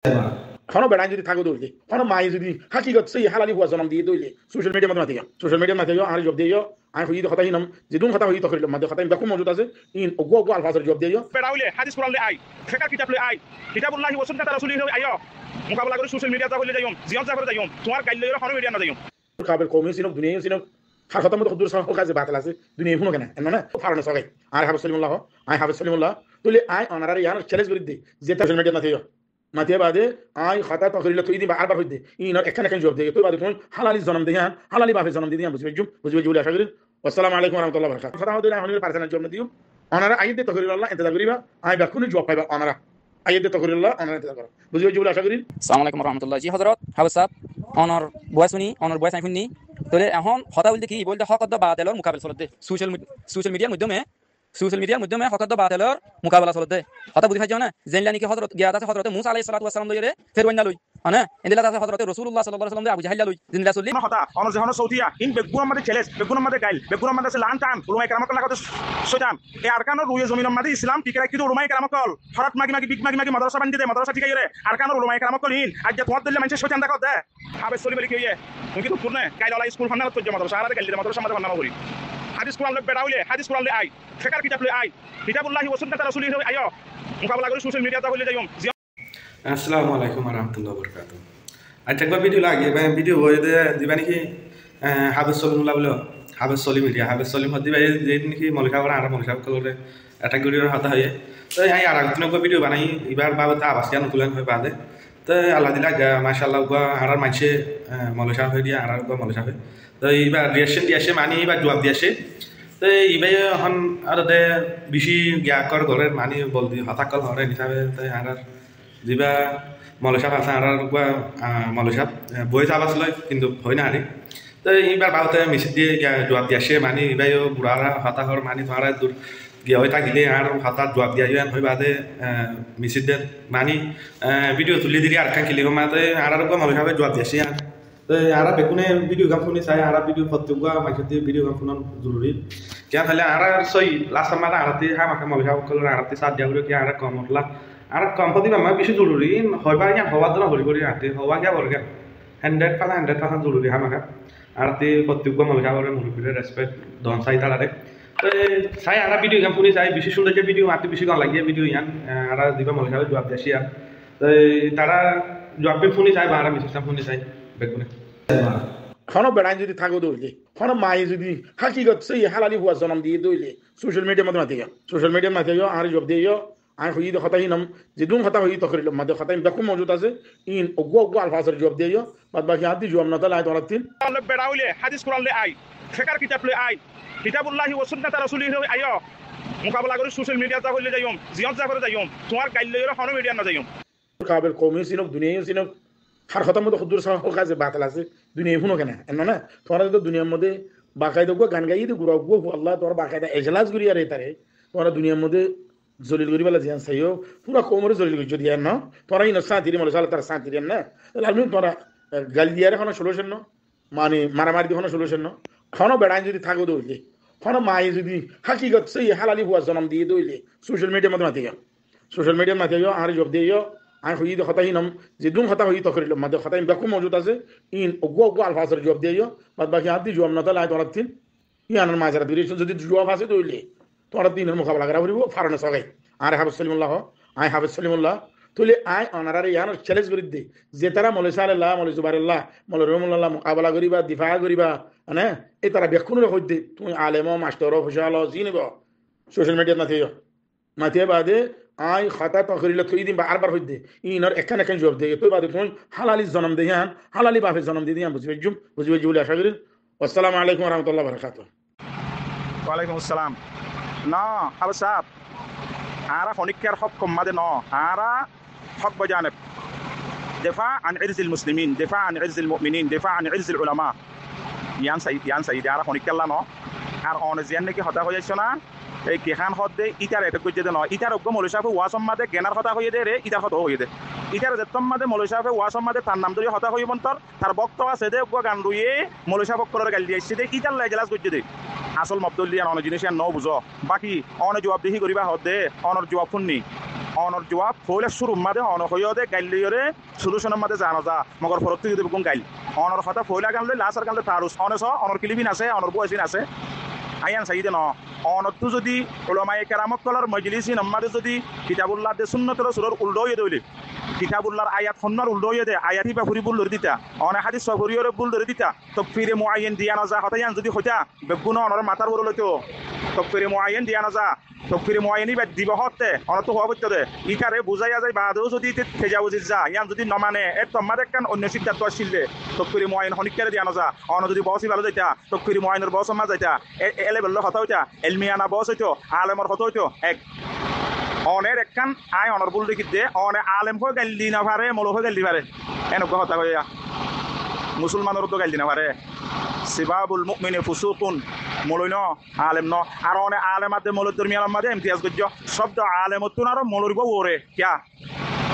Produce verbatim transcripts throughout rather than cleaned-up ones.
Hono beçain zodi táke de óile, hono maye zodi hákigot sóiyi hálali fua zonom diye de óile, social media mazé mati aiyó. Social media mazé aiyó, añáre juwab diyo. Añí hoiyí de hotá hín, zedún hotá hoiyí tokrir mazé hotá hín bekkún mozut asé. Hín uggúa uggúa alfazor juwab diyo. Beça óile hádis Kuran loi ai, fekar kitab loi ai, kitabullahi wa sunnata rasulihi loi aiyó. Mukabela gorí social media za hoile zaiyum, ziyót za hoile zaiyum. Tuáñr gail loi hono media no zaiyum. Kabil koum sinok, duniya sinok, har hotá mazé hoddur sah hok asé, batil asé, duniya fúno kena, enno na? Farone sógai. Añáre Hafez Solimullah ho, añí Hafez Solimullah. Tóile añí onorare yián challenge gorí de, zeta social media mazé mati aiyó. Matiye bade añí hotá tokrir loi toiyí de ba arbar hoiyí de, inor ekkán ekkán juwab de, tói bade tuñí hálali zonom de yián, hálali bafe zonom de yián, buzi faijjum, buzi faijjum buli acá gorí. Wassalamu alaikum warahmatullahi wabarakatuh. Hotá hoóde añí honor personal juwab no diyum. Onora aiyé de tokrir olla intezar goriba, añí bekkúne juwab faiba onora. Aiyé de tokrir olla onora intezar goro. Buzi faijjum buli acá gorí. Assalamu alaikum warahmatullah. Ji hozorot, Hafez sahab, onor boyes fúni, onor boyes añí fúnni. Tóile ehón hotá hoilde ki, hoilde hok oddo batelor mukabela solodde. Social med-, social mediar moiddome Social mediar moiddome hok oddo batelor mukabela solodde. Hotá buzi faijjó na? Zendilla niki hozorot, giyat asé hozorote Musa aláihis salatu wassalam loiyóre Feruainna loi. Mane, endilla asé hozorote Rosulullah sallallahu alaihi wasallam loi Abu Jahilla loi. Zendilla solli. Hono hotá, onor ze hono sóutiya, in beggúnor mazé challenge, beggúnor mazé gail, beggúnor mazé asé laán taan, ulamaye keramor hotálla hoóde cóitan. E Arkanor ruye zominor mazé Islam thík raikké de ulamaye keram ókkol. Horat magi magi, bik magi magi, madrasa bañdí de, madrasa thíkaiyóre. Arkanor ulamaye keram ókkol in, aijja tuáñr dóilla maincé cóitan deká de. Hafez Solim Oli ki óiye? Tuñí ki duk fúr né? Gail ola iskul fannanot foijjó madrasa, añára de gail dile madrasar mazé fannanot fori. Hádis Kuran loi beça óile, hádis Kuran loi ai. Fekar kitab loi ai. Kitabullahi wa sunnata rasulihi loi aiyó. Mukabela gorí social media za hoile zaiyum. Assalamu alaikum warahmatullahi wabarakatuh. Aijja ekbar video loi agi, ba video óiye de, ziba niki, eh, Hafez Solimullah buli, Hafez Solim Media, Hafez Solim hoó de ba, ze niki moulovi sahab, añára moulovi sahab ókkolore attack gorí hotá hoiye. Toi añí ar age tún ekbar video banai, ibar babute abas kiya no tulen hoi bade. Te Allah dile aijja, mashallah, uggúa añárar maincé, eh, moulovi sahab hoiye diya, añárar uggúa moulovi sahab. Te iba reaction diye asé, mani iba juwab diye asé. Te iba ehón aró de beci giya kor gorer, mani boldi hotá ókkol horer hísabe, te añárar ziba moulovi sahab asé, añárar uggúa, ah, moulovi sahab, eh, boyes abas loi, kintu hoi no fari. Te ibar babute message diye, giya juwab diye asé, mani iba yo bura hotá hor, mani tuáñra dur giya ói tákile añár hotár juwab diya yián hoi bade, eh, message der. Mani, eh, video tuli diri arekkán clip or mazé, añárar uggúa moulovi sabe juwab diye asé yián. Te añára bekkúne video gán fúni sai, añára video fottí uggúa maincór de video gán fúnon zoruri. Kiyá hoile añára sói last or mazé añárattú hámaká moulovi sahab ókkolore añárattú sát diya foribó, kiyá añára koum olla. Añára koum hoó de iba ammá beci zoruri, in hoiba yián hoiba de no foribó, añárattú hoiba kiyá foribó. Hundred percent, hundred percent zoruri hámaká. Añárattú fottí uggúa moulovi sahabore, murubbire respect don sai tarare. Te sai añára video gán fúni sai, beci cúndor ze video, añárattú beci gom lage video yián, eh, añára ziba moulovi sahabe juwab diye asé yián. Te tara juwab gán fúni sai, ba añára message gán fúni sai, bekkúne. Hono beçain zodi táke de óile, hono maye zodi hákigot sóiyi hálali fua zonom diye de óile, social media mazé mati aiyó. Social media mazé aiyó, añáre juwab diyo. Añí hoiyí de hotá hín, zedún hotá hoiyí tokrir mazé hotá hín bekkún mozut asé. Hín uggúa uggúa alfazor juwab diyo. Bad baki añárattú juwab no táile añí tuáñrattú. Beça óile hádis Kuran loi ai, fekar kitab loi ai, kitabullahi wa sunnata rasulihi loi aiyó. Mukabela gorí social media za hoile zaiyum, ziyót za hoile zaiyum. Tuáñr gail loi hono media no zaiyum. Kabil koum sinok, duniya sinok, har hotá mazé hoddur sah hok asé, batil asé, duniya fúno kena, enno na? Tuáñra to duniyar mazé bakaida uggúa gán gaiyé de, gura uggúa fua olla, tuáñra bakaida ejlas gorí ar etare, tuáñra duniyar mazé zolil gorí fela ziyan saiyo, fura koumore zolil goijjó de yián no? Tuáñra inor sáñtiri, moulovi sahab tar sáñtiri yián na? Tóile almudin tuáñra, eh, gail diyare hono solution no, mani maramari di hono solution no. Hono beçain zodi táke de óile, hono maye zodi hákigot sóiyi hálali fua zonom diye de óile, social media mazé mati aiyó. Social media mazé aiyó, añáre juwab diyo. Añí hoiyí de hotá hín, zedún hotá hoiyí tokrir mazé hotá hín bekkún mozut asé. Hín uggúa uggúa alfazor juwab diyo. Bad baki añárattú juwab no táile añí tuáñrattú Yiánor mazé reaction zodi juwab asé de óile, tuáñrattú inor mukabela gora foribó, farone sógai. Añáre Hafez Solimullah ho, añí Hafez Solimullah. Tóile añí onorare yiánor challenge gorí de, ze tara moulovi Saleh olla, moulovi Zubair olla, moulovi Rohimullah olla mukabela goriba, difa goriba, mane, e tara bekkúnore hoóidde, tuñí alem ó, mastor ó, foisa olla, zin ó, social media mazé mati aiyó. Matiye bade añí hotá tokrir loi toiyí de ba arbar hoiyí de, inor ekkán ekkán juwab de, tói bade tuñí hálali zonom de yián, hálali bafe zonom de yián, buzi faijjum, buzi faijjum buli acá gorí. Wassalamu alaikum warahmatullahi wabarakatuh. Walaikum assalam. No, Hafez sahab, añára honikkar hok mazé no, añára hok bajaneb. Defa an irzil muslimin, defa an irzil mu'minin, defa an irzil ulama. Yián sai, yián sai de añára honikkar olla no. Ar one ziyan niki hotá hoi aiccó na, ei kehán hoó de, ítare attack goijjé de no. Ítare uggúa moulovi sahabe waz or mazé genar hotá hoiyé de re, ítar hotá hoiyé de. Ítare zettót mazé moulovi sahabe waz or mazé tar nam dóri hotá hoiyé bontor, tar bokto asé de uggúa gan ruiye moulovi sahab ókkolore gail di aiccé de, ítalla ejlas goijjé de. Asol mobda óilde yián, one jinis yián no buzó. Baki one juwab dihi goriba hoó de, onor juwab fúnni. Onor juwab foóila cúrur mazé one hoiyé dé gail loiyóre solution or mazé za no za, mogor forottú yó dé beggún gail. Onor hotá foóila gán loi lasar gán loi tarus. One só, onor kilibin asé, onor bóisin asé. Aññí yián saiyí dé noó. Onottú zodi ulamaye keram ókkolor mojlisin or mazé zodi Kitabullah dé Sunnot Rosulor uldha óiye dé óile, Kitabullar ayat honnúar uldha óiye dé, ayat íba furi búl dóri dita, one hádis íba furiyóre búl dóri dita, tokfire muayyen diya no za hotá yián zodi hoitá, beggúne onor matár uore loito. Tokfire muayyen diya no za. Tokfire muayyen íba dibo hoótte, onottú hoó foittó dé. Ítare buzaiya zai baade ó zodi íte tejawuzir za, yián zodi no mane, ér tommá dé ekkán oinno siddanto accíl dé. Tokfire muayyen honíkkare diya no za. One zodi boós íba loi zaita, tokfire muayyenor boós or mazé zaita, e, e, e level loi hotá hoitá, elmiyana boós óito, alemor hotá óito, ek. One ekkán aññí onor búl dekí dé, one alem hoó gail di no fare, moulovi hoó gail di fare. Enekká hotá hoiya. Musulmanor uddú gail di no fare. Sibabul mu'mini fusukun, moulovi no, alem no. Ar one alem ar dé moulovi dormiyan or mazé imtiyaz goijjó. Cóbdo alemottún aró moulovi uore. Kiyá?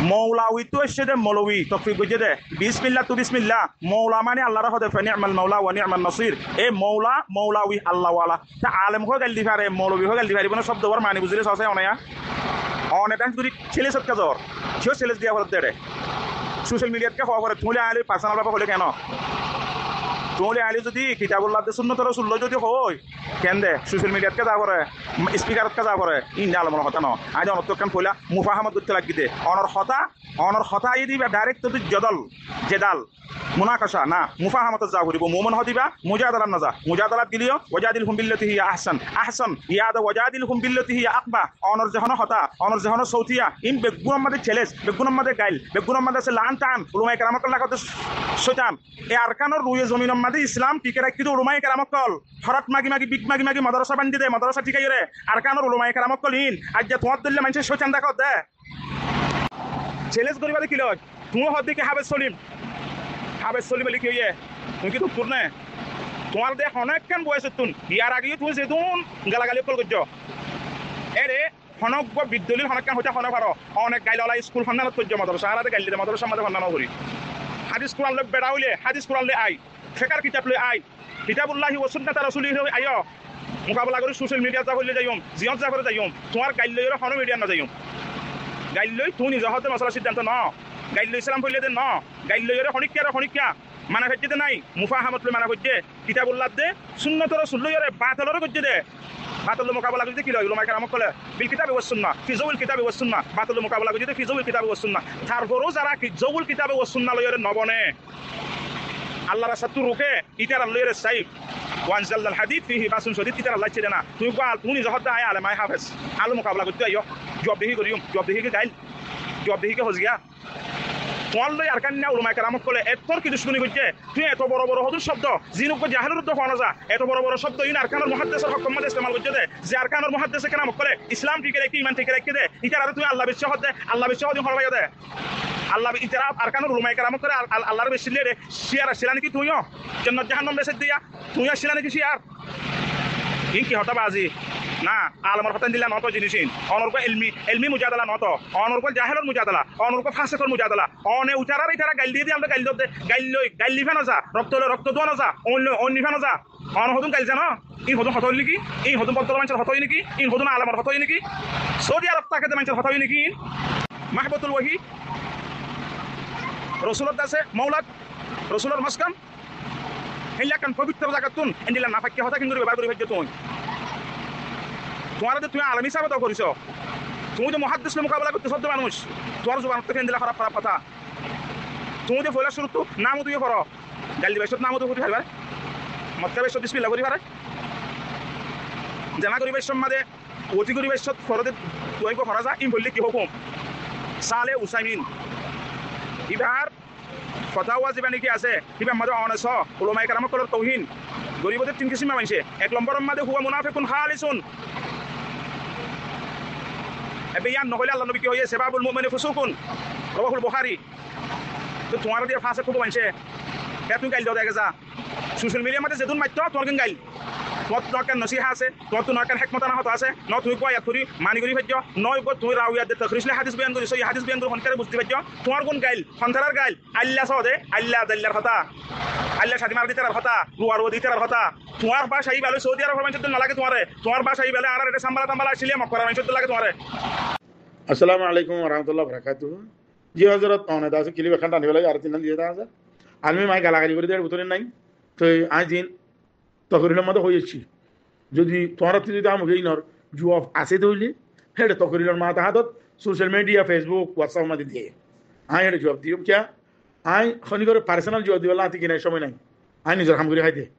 Moulawi tú aiccé dé, moulowi tokfir goijjé dé. Bismillah tú bismillah. Moula mani Allaré hoó dé, "Fa ni'mal maula wa ni'man nasir." E moula, moulawi, Allah wala. Te alem hoó gail di fare, moulovi hoó gail di fare, ibá no cóbdo uore mani buzíle sóse one ya. One dance gorí challenge ot kiyá zor. Kiyó challenge diya foredde ére. Social media t kiyá hoó fore, tuñí añí loi personal bábe hoilé keno? Tuñí añí loi zodi Kitabullah dé Sunnot Rosul loi zodi hoói, Kende, social media t kiyá za fore, speaker ot kiyá za fore, ín de alomor hotá no. Añí de onottú ekkán foila mufahamot goittó lagí de. Onor hotá, onor hotá aiyé de íba direct to jedal, jedal, munakasha na, mufahamot ot za foribo. Mumin hotá íba mujadalat no za. Mujadalat gilé yó, wajadilhum billati hiya ahsan. Ahsan, yá de wajadilhum billati hiya aqwa. Onor ze honó hotá, onor ze honó soutiya, ín beggún or mazé challenge, beggún or mazé gail, beggún or mazé asé laan taan, ulamaye keram ókkol laga de cóitan. E Arkanor ruiye zominor mazé Islam thíke raikké dé ulamaye keram ókkol. Horat magi magi, bik magi magi, modorasa bañdí dé, modorasa thíkaiyóre. Arkanor ulamaye keram ókkol ín. Aijja tuáñr dóilla maincé cóitan dekó dé. Challenge goríba dé ki loi? Tuñí hoó dé ki Hafez Solim. Hafez Solim óile ki óiye? Tuñí ki duktur né? Tuáñr dé honó ekkán boyosottún. Yar age yó tuñí zedún galagali ókkol goijjó. Ére Honó uggwá bidolil honókkan hoitá hono faro. Onek gail ola iskul fonnanot foijjó, modorosa, añára de gail dide modorosar mazé fonnan no fori. Hádis Kuran loi beça óile, hádis Kuran loi ai. Fekar kitab loi ai. Kitabullahi wa sunnata rasulihi loi aiyó. Mukabala gorí social media za foille zaiyum, ziyót za fore zaiyum. Tuáñr gail loiyóre honó media no zaiyum. Gail loi tuñí nize hoó de mosala siddanto no. Gail loi Islam foille de no. Gail loiyóre honíkka re honíkka. Mana foijjé de nái, mufahamot loi mana foijjé. Kitabullah de, sunnot rosul loiyóre, batel ore goijjé de. Batel loi mukabala goijjé de ki loi? Ulamaye keram ókkole, bil kitabi was sunna, fi zawil kitabi was sunna. Batel loi mukabala goijjé de fi zawil kitabi was sunna. Tarfore ó zara ki zawil kitabi was sunna loiyóre no bone, Allar rastattú ruke, ítarar loiyóre saif. Wa anzalnal hadid fihi ba'sun shadid, ítarar loi aicce de na. Tuñí gwal, tuñí nize hoó de añí alem, añí hafez. Añár loi mukabala goittó aiyó. Juwab dehi goijjum, juwab dehi ki gail? Juwab dehi ki hozgiya? Tuáñr loi Arkanor ulamaye keram ókkole ettór ki ducmoni goijjé? Tuñí eto boro boro hodún cóbdo, ziín uggwá jahelor uddúa fua no za, eto boro boro cóbdo ín Arkanor muhaddesor hókor mazé estemal goijjó de, ze Arkanor muhaddese keram ókkole Islam thíke raikké, iman thíke raikké de, ítararé tuñí Allah biccí hoó de, Allah biccí hoó de hono faiyó de. Allah bi-, ítara Arkanor ulamaye keram ókkole Al-, Al-, Allaré biccí lede, cíyar accíla né ki tuñí yó? Jonnot jahannam biccí diya, tuñí accíla né ki cíyar? Iín ki hotá bazi? Na, alemor hotá endilla noó to jinis iín. Onor uggwá elmi, elmi mujadala noó to. Onor uggwá jahelor mujadala, onor uggwá fasekor mujadala. One itarar, itara gail diye de, amra gail dór de, gail loi, gail lifa no za, rokto loi, rokto dua no za, oin loi, oin nifa no za. One hodún gail zano? Iín hodún hotá óil niki? Iín hodún boddor maincor hotá óil niki? Iín hodún alemor hotá óil niki? Saudi Arob táke de maincor hotá óil niki iín? Mahbatul wahi, Rosulor dase, moulat, Rosulor maskan, héndilla ekkán fobitro zagattún endilla nafakka hotá kengori bebohar gori faijjó tuñí? Tuáñre de tuñí alem hísabe dua goríso. Tuñí de muhaddes loi mukabela goittó sóddo manúic. Tuáñr zubanottú endilla hóraf hóraf hotá. Tuñí de foila cúruttu nam uddúa foró. Gail dibar cót nam uddúa fori faribá? Mod háibar cót bismillah fori fare? Zena goribar cót, mazé woti goribar cót foró de dua uggwá fora za, ín foille ki hókum? Saleh Usaimin. Íbar Fatawa ziba niki asé, híbar mazé one só, ulamaye keram ókkolor touhin. Goribóde tin kisímor maincé. Ek lombor or mazé huwa munafikun hálisun. Ebe yián no hoilé Allar nobi ki hoiyé, "Sibabul mu'mini fusukun." Rawahul Bukhari. Toi tuáñre diya fasek hóddu maincé. Hé tuñí gail do de age za. Social media r mazé zedún maittó, tuáñr gín gail. Tuáñr no ekkán nosiha asé, tuáñr no ekkán hekmotana hotá asé, no tuñí uggwá ayat fori mani gori faijjó, no uggwá tuñí rawiyat de takrij loi hádis boyan gori, sóhi hádis boyan gori, honikkáre buzdi faijjó, tuáñr gún gail, hontarar gail, Alla sóde, Alla zaillar hotá, Alla cadi mara ditarar hotá, ruwa ruwa ditarar hotá. Tuáñr báca íba loi Saudi Arobor maincór dóilla no lage tuáñre, tuáñr báca íba loi añárar ede Sambala Tambala accíle Mokkar maincór dóilla lage tuáñre. Assalamu alaikum warahmatullahi wabarakatuhu. Ji hozorot, one dase kilip ekkán tani félai, ar tin nan diye dase. Almuhim, añí galagali gorí de, bútore nai. Toi añí zin tokorilar mazé hoi aiccí. Zodi tuáñrattú zodi amuk inor juab asé de óile, héçe tokorilar mazé hadot social media, Facebook, WhatsApp mazé diye. Añí héçe juab diyum kiya? Añí honikore personal juab dibolla añáttu kinai somoi nai. Añí nizor ham gorí hái de.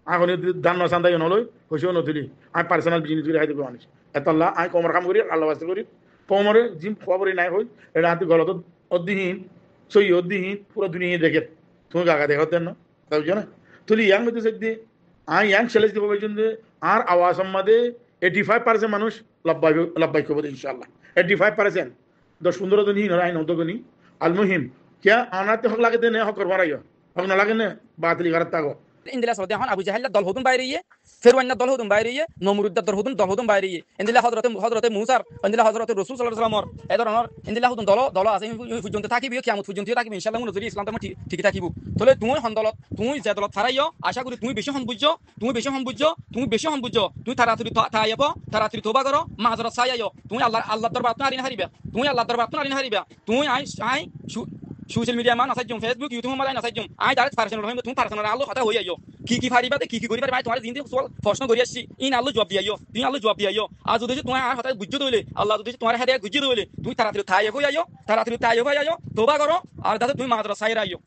Añí hono dán no sandai no loi, hoisé no tuli. Añí personal business gorí hái de manúic. Etolla añí koumor ham gorí, Allar waste gorí. Koumore zin hóbor nai hoi, ere añáttu golot ódde hín, sóiyi ódde hín, fura duniya dekér. Tuñí gaga dekó de no? Hotá buzó na? Tóile yián hoité saidde, añí yián challenge dibo faijjum de, añár awazor mazé eighty five percent manúic labbaik, labbaik hoibo de, inshallah. Eighty five percent. Doc fundoro din hín ore añí no dogoni. Almuhim, kiya onattú hók lage de ne hók gor baraiyó. Hók no lage ne batili gorat táko. Endilla solde ehón Abu Jahilla dol hodún bair óiye, Feruainna dol hodún bair óiye, Nomrudda dol hodún, dol hodún bair óiye. Endilla Hozrote, Hozrote Musar, endilla Hozrote Rosul sallallahu alaihi wasallamor, e dóronor endilla hodún dolo, dolo asé, hín foijjonto tákibo, kiyamot foijjonto tákibo, inshallah, mone zori Islam dórmo thi-, thiki tákibo. Tóile tuñí hon dolot, tuñí ze dolot faráiyo, acá gorí tuñí beci hon buijjó, tuñí beci hon buijjó, tuñí beci hon buijjó. Tuñí taratari ta-, tai ebo, taratari toba goró, mazorot sai aiyó. Tuñí Allar, Allar dorbarottú ari no fariba. Tuñí Allar dorbarottú ari no fariba. Tuñí añí, añí su-, social media ma no saijjum, Facebook, YouTube ma no saijjum. Añí direct personal hoiyum, tuñí personal allo hotá hoi aiyó. Ki ki fariba de, ki ki gorí fariba, añí tuáñre zin din sual fosno gorí aiccí, in allo juab di aiyó, tuñí allo juab di aiyó. Ar zodi tuñí añár hotá buijjó de óile, Allah zodi tuáñre hedayat goijjé de óile, tuñí taratari tai ebo aiyó, taratari tai ebo aiyó, toba goró, ar dase tuñí mazorot sai aiyó.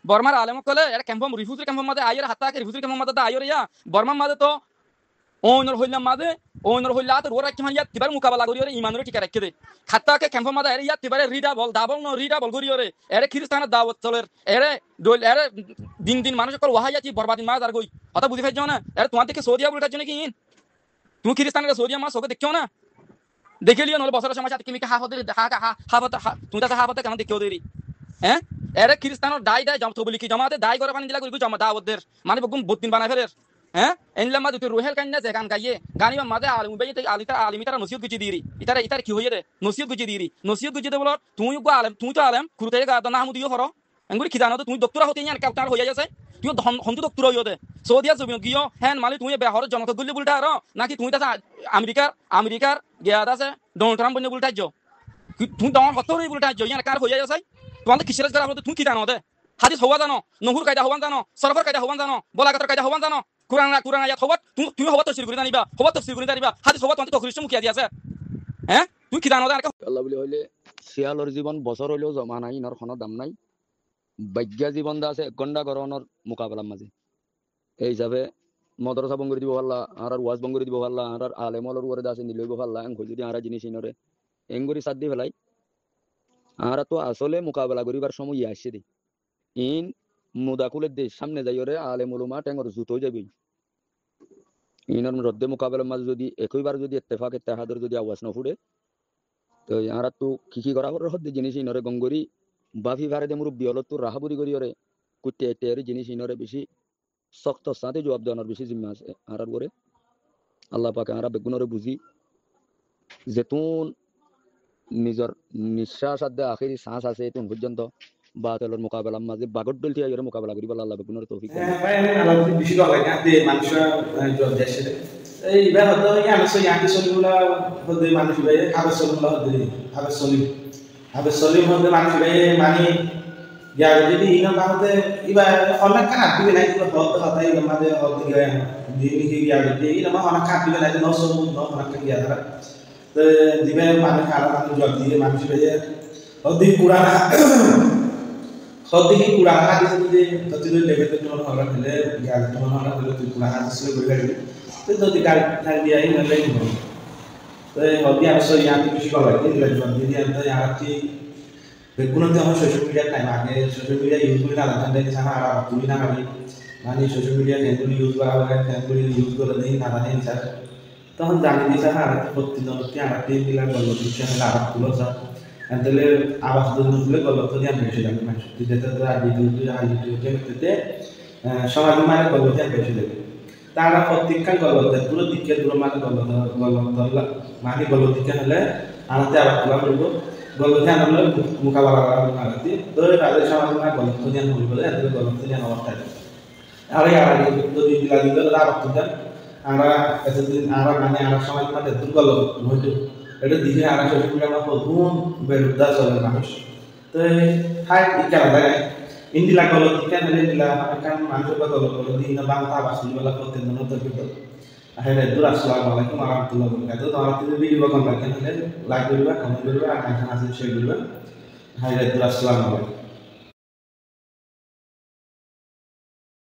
Bormar alem ókkole, ere kemp, refugee kemp mazé aiyóre, hatta ke refugee kemp mazé de aiyóre ya, Bormar mazé to oinor hoilla mazé, oinor hoilla ator uore raikké hon yat tibar mukabela gorí ore iman ore thika raikké de. Hatta ke kemp mazé ere yat tibare redouble, double no redouble gorí ore, ere Kristanor dawot soler, ere dol, ere din din manúic ókkol wahai yati borbadi mazé zargoi. Hotá buzi faijjó na? Ere tuáñr deke Saudiya bultáijjo naki in? Tuñí Kristanore Saudiya ma soke dekó na? Dekíliyó noóile bosóror somót sáte kimikká háfot deri, há, há, háfot, há, tuñí táse háfot de kenon dekíyo deri. Eé? Ere Kristanor dái dái jom-, tobliki jomaate dái goró fani dila gorí jom-, dawot der. Mani beggún boddin banai féler. Eé? Endilla mazé tui Ruhel Kainna ze gan gaiyé, gan ibar mazé alem ubaiyé te, al-, ita-, alem itara nosiyot goijjé diri. Itara, itara ki hoiyé de? Nosiyot goijjé diri. Nosiyot goijjé de bolor, tuñí uggwá alem, tuñí to alem, kurutaye gaadda na hamudi yo foro. Enggori ki zano de, tuñí doktora hote yián ekka utar hoiya asé. Tuñí hon-, hontu doktora hoiyo de. Saudiyar zobinot giyó, hen mali tuñí ebe horot jonot goille bulta aro, naki tuñí tase Amerikar, Amerikar giyat asé Donald Trump boinne bulta aijjo. Ki, tuñí don hottor bulta aijjo, yián ekka hoiya asé. Tuáñde kissú res gora hoiyo de, tuñí ki zano de? Hadis howa zano, nohur kaida howan zano, sorofor kaida howan zano, bolagotor kaida howan zano. Kuran, Kuran ayat howat, tu-, tuñí howat tofsir gorí zaniba, howat tofsir gorí zaniba, hadis howat tuáñte tofsir muki diya asé. Eé? Tuñí ki zano de ar ekka? Allah buli hoile, siyalor zibon bosór hoileyo zoma nai, inor hono dam nai. Baigga zibon de asé ek gonta goronor mukabelar mazé. Ei hísabe modorosa bon gorí dibo falla, añárar waz bon gorí dibo falla, añárar alem ólor uore de asé nilaibo falla, en hoi zodi añára jinis inore en gorí sat di felai, añára to asole mukabela goríbar somoi aiccé de. In muda kúler de, samne zaiyóre alem ulama thengor zuto ói zaiboi. Inor birodde mukabelar mazé zodi ekóibar zodi ettefak ettehador zodi awaz no fure, toi añárattu ki ki gora forer hodde jinis inore gom gorí bafi fare de murubbi ólottu rahaburi goríyore, kutte etteyari jinis inore beci soktor sáñte juwab donor beci zimma asé añárar uore. Allah pake añára beggúnore buzi zetún nizor niccác adde ahéri sañs asé, etún foijjonto batelor mukabelar mazé bagor dhoil thíyaiyóre mukabela goríbolla Allah beggúnore toufik don. Eé, bái, ami Alauddin beci dua lage, adde manúic, eé, juwab diye asé. Ei, ibá hoto, iyan asé, Yahudi Solimullah hoto manúic, ibá, Hafez Solimullah hoto, Hafez Solim. Hafez Solim hoto manúic, ibá, mani, giya goijjé de, ina ma hoto, ibá, honó ekkan addi benai, ibá hoto, hoto, ina ma de, hoto, giya, dini ki giya goijjé, ina ma honó ekkan addi benai, no sobut, no honó ekkan giya dara. Te dibe manúic, añára manúic juwab diye, manúic hoiye, hodde Kuran, hodde ki Kuran hadis diye, toti doi lebe te tuáñra hora fele, giyal tuáñra hora fele, tui Kuran hadis le gori gori. Te toti gal, gal diya, ina le gori. Te hodde añára soi, añára beci bála lage, ila juwab diye, añára te, beggúnor to ehón social media time age, social media use gori na zane, zane, añára tuli na pari, mani social media kengori use gora, kengori use gore de, na zane, sir. Tohón zani di sá, añára fottí zon ottí añára tin gila golot dikkán hole abas tulo sá. Ente hole abas zodi no tule golot diyan beci zaibo manúic. Tui zete zete aji tui tui aji tui tui tete, eh, somaj mane golot diyan beci zaibo. Te añára fottíkkán golot de, duro dikke duro mane golot, golot dolla, mane golot dikkán hole añára te abas tula foribo. Golot diyan hole mu-, mukabela gora foribo añára te. Toi bade somaj mane golot diyan foribo de, ente hole golot diyan abas taibo. Añára yar age dui din age dóri abar tullám. Añára etodin añára mane añára somaj mazé dui golot no óito. Ede dikí añára social media ot hoddún beruddá soler manúc. Te thaik ikká no táke. Endilla golot ikká no táke, endilla ekkán manúc or golot golot dikí no bála bála fottí dóno to bidó. Ahir eddur, assalamu alaikum wa rahmatullahi wa barakatuhu. Tuáñra zodi video gán bála lage like goriba, comment goriba, ar share goriba. Ahir eddur, assalamu alaikum.